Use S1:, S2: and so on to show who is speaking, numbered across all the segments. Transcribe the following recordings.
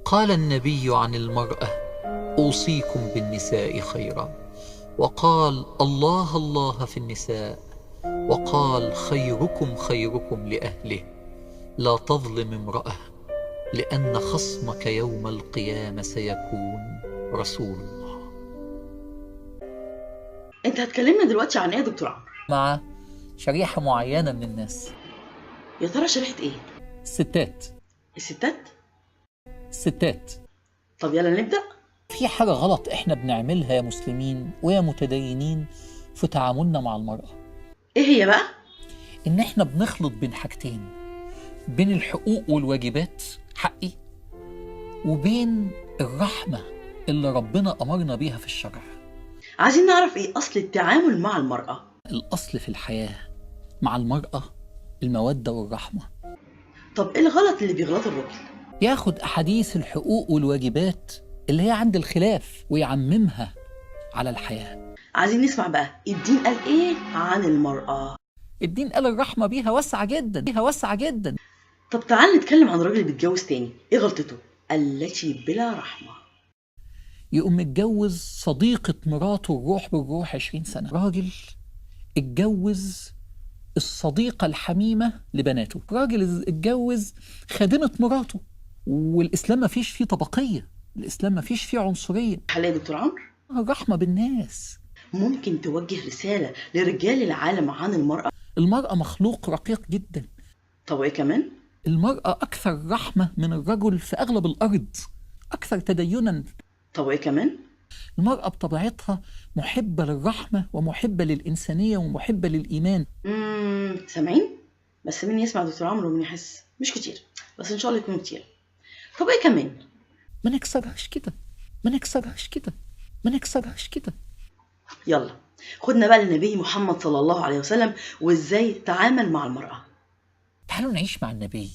S1: قال النبي عن المرأة: أوصيكم بالنساء خيرا، وقال: الله الله في النساء، وقال: خيركم خيركم لأهله، لا تظلم امرأة، لأن خصمك يوم القيامة سيكون رسول الله.
S2: انت هتكلمنا دلوقتي عن ايه يا دكتور عمرو؟
S1: مع شريحة معينة من الناس.
S2: يا ترى شريحة ايه؟
S1: الستات.
S2: الستات؟
S1: الستات.
S2: طب يلا نبدأ.
S1: في حاجة غلط احنا بنعملها يا مسلمين ويا متدينين في تعاملنا مع المرأة.
S2: ايه هي بقى؟
S1: ان احنا بنخلط بين حاجتين، بين الحقوق والواجبات، حقي، وبين الرحمة اللي ربنا أمرنا بيها في الشرع.
S2: عايزين نعرف ايه أصل التعامل مع المرأة؟
S1: الأصل في الحياة مع المرأة المودة والرحمة.
S2: طب ايه الغلط اللي بيغلطه الراجل؟
S1: ياخد أحاديث الحقوق والواجبات اللي هي عند الخلاف ويعممها على الحياة.
S2: عايزين نسمع بقى الدين قال ايه عن المرأة؟
S1: الدين قال الرحمة بيها واسعة جدا، بيها واسعة جدا.
S2: طب تعال نتكلم عن الراجل اللي بيتجوز تاني، ايه غلطته؟ التي بلا رحمة.
S1: يقوم متجوز صديقة مراته الروح بالروح 20 سنة. راجل اتجوز الصديقة الحميمة لبناته، راجل اتجوز خادمة مراته. والإسلام ما فيش فيه طبقية، الإسلام ما فيش فيه عنصرية.
S2: حلال يا دكتور عمرو؟
S1: الرحمة بالناس.
S2: ممكن توجه رسالة لرجال العالم عن المرأة؟
S1: المرأة مخلوق رقيق جدا.
S2: طب ايه كمان؟
S1: المرأة أكثر رحمة من الرجل في أغلب الأرض، أكثر تدينا.
S2: طب ايه كمان؟
S1: المرأة بطبيعتها محبة للرحمة ومحبة للإنسانية ومحبة للإيمان.
S2: سامعين؟ بس مين يسمع دكتور عمرو ومين يحس؟ مش كتير، بس إن شاء الله يكونوا كتير. طب ايه كمان؟
S1: ما نكسرهاش كده، ما نكسرهاش كده، ما نكسرهاش كده.
S2: يلا خدنا بقى للنبي محمد صلى الله عليه وسلم وازاي تعامل مع المرأة.
S1: تعالوا نعيش مع النبي،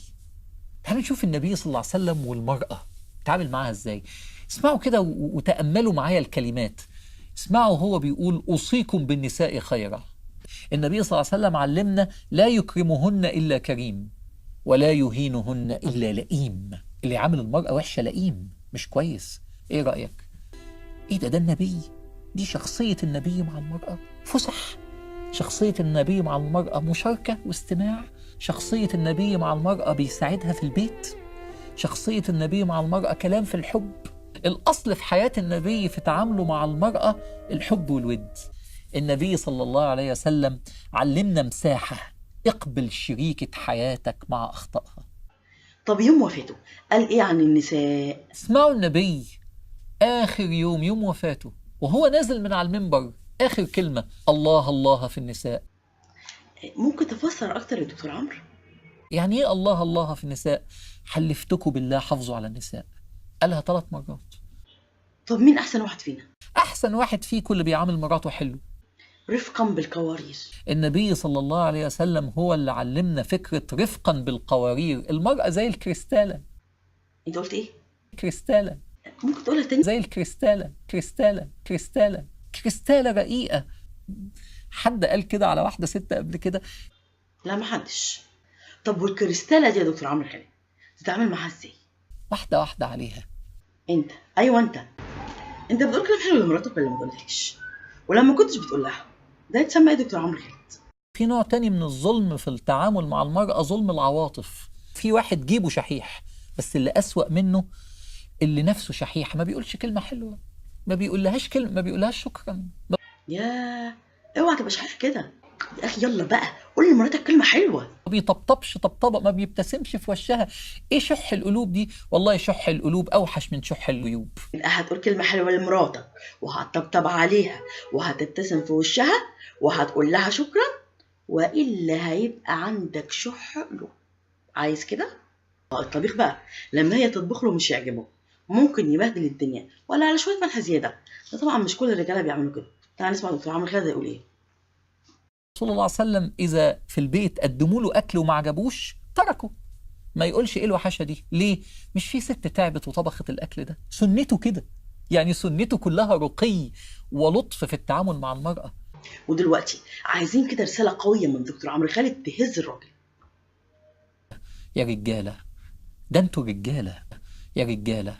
S1: تعالوا نشوف النبي صلى الله عليه وسلم والمرأة تعامل معاها ازاي. اسمعوا كده وتأملوا معايا الكلمات. اسمعوا هو بيقول: أوصيكم بالنساء خيرا. النبي صلى الله عليه وسلم علمنا لا يكرمهن إلا كريم ولا يهينهن إلا لئيم. اللي عامل المرأة وحشة لئيم، مش كويس. ايه رأيك؟ ايه ده؟ ده النبي، دي شخصية النبي مع المرأة، فسح. شخصية النبي مع المرأة مشاركة واستماع. شخصية النبي مع المرأة بيساعدها في البيت. شخصية النبي مع المرأة كلام في الحب. الأصل في حياة النبي في تعامله مع المرأة الحب والود. النبي صلى الله عليه وسلم علمنا مساحة، اقبل شريكة حياتك مع أخطائها.
S2: طب يوم وفاته قال إيه عن النساء؟
S1: اسمعوا النبي آخر يوم، يوم وفاته وهو نازل من على المنبر، آخر كلمة: الله الله في النساء.
S2: ممكن تفسر أكتر يا دكتور عمرو؟
S1: يعني إيه الله الله في النساء؟ حلفتكم بالله حافظوا على النساء. قالها 3 مرات.
S2: طب مين أحسن واحد فينا؟
S1: أحسن واحد فيكم اللي بيعامل مراته حلو،
S2: رفقا بالقوارير.
S1: النبي صلى الله عليه وسلم هو اللي علمنا فكرة رفقا بالقوارير. المرأة زي الكريستالة.
S2: انت قلت ايه؟
S1: كريستالة.
S2: ممكن تقولها تاني؟
S1: زي الكريستالة، كريستالة، كريستالة، كريستالة رقيقة. حد قال كده على واحدة ست قبل كده؟
S2: لا محدش. طب والكريستالة دي يا دكتور عمرو خالد تتعامل معاها ازاي؟
S1: واحدة واحدة عليها.
S2: انت، ايوه انت بتقول كلام حلو لمراتك ولا ما بتقولهاش؟ ولما كنتش بتقول لها ده يتسمى ايه يا دكتور عمرو خالد؟
S1: في نوع تاني من الظلم في التعامل مع المرأة، ظلم العواطف. في واحد جيبه شحيح، بس اللي أسوأ منه اللي نفسه شحيح، ما بيقولش كلمة حلوة، ما بيقولهاش كلمة، ما بيقولهاش شكرا.
S2: يا اوعى تبقى شحيح كده يا اخي. يلا بقى قول لمراتك كلمة حلوة.
S1: ما بيطبطبش طبطبة، ما بيبتسمش في وشها. ايه شح القلوب دي؟ والله شح القلوب اوحش من شح الجيوب.
S2: يبقى هتقول كلمة حلوة لمراتك وهتطبطب عليها وهتبتسم في وشها وهتقول لها شكرا، والا هيبقى عندك شح قلوب. عايز كده؟ الطبيخ بقى لما هي تطبخ له مش يعجبه، ممكن يبهدل الدنيا ولا على شوية ملح زيادة. ده طبعا مش كل الرجالة بيعملوا كده. تعال نسمع دكتور عمرو خالد يقول ايه.
S1: صلى الله عليه وسلم إذا في البيت قدموا له أكل وما عجبوش تركه، ما يقولش إيه الوحشة دي، ليه؟ مش في ست تعبت وطبخت الأكل ده؟ سنته كده، يعني سنته كلها رقي ولطف في التعامل مع المرأة.
S2: ودلوقتي عايزين كده رسالة قوية من دكتور عمرو خالد تهز الراجل.
S1: يا رجالة، ده انتوا رجالة، يا رجالة،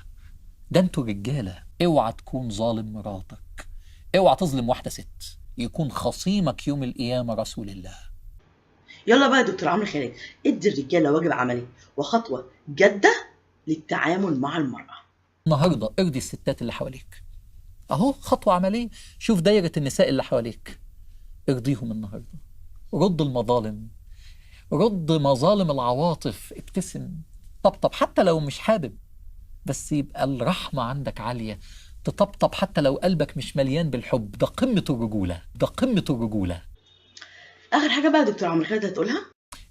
S1: ده انتوا رجالة، اوعى تكون ظالم مراتك، اوعى تظلم واحدة ست، يكون خصيمك يوم القيامة رسول الله.
S2: يلا بقى يا دكتور عمرو خالد، ادي الرجالة واجب عملي وخطوة جادة للتعامل مع المرأة.
S1: النهاردة ارضي الستات اللي حواليك، اهو خطوة عملية. شوف دايرة النساء اللي حواليك، ارضيهم النهاردة، رد المظالم، رد مظالم العواطف، ابتسم، طبطب حتى لو مش حابب، بس يبقى الرحمة عندك عالية، تطبطب حتى لو قلبك مش مليان بالحب. ده قمة الرجولة، ده قمة الرجولة.
S2: آخر حاجة بقى يا دكتور عمرو خالد هتقولها؟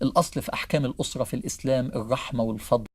S1: الأصل في أحكام الأسرة في الإسلام الرحمة والفضل.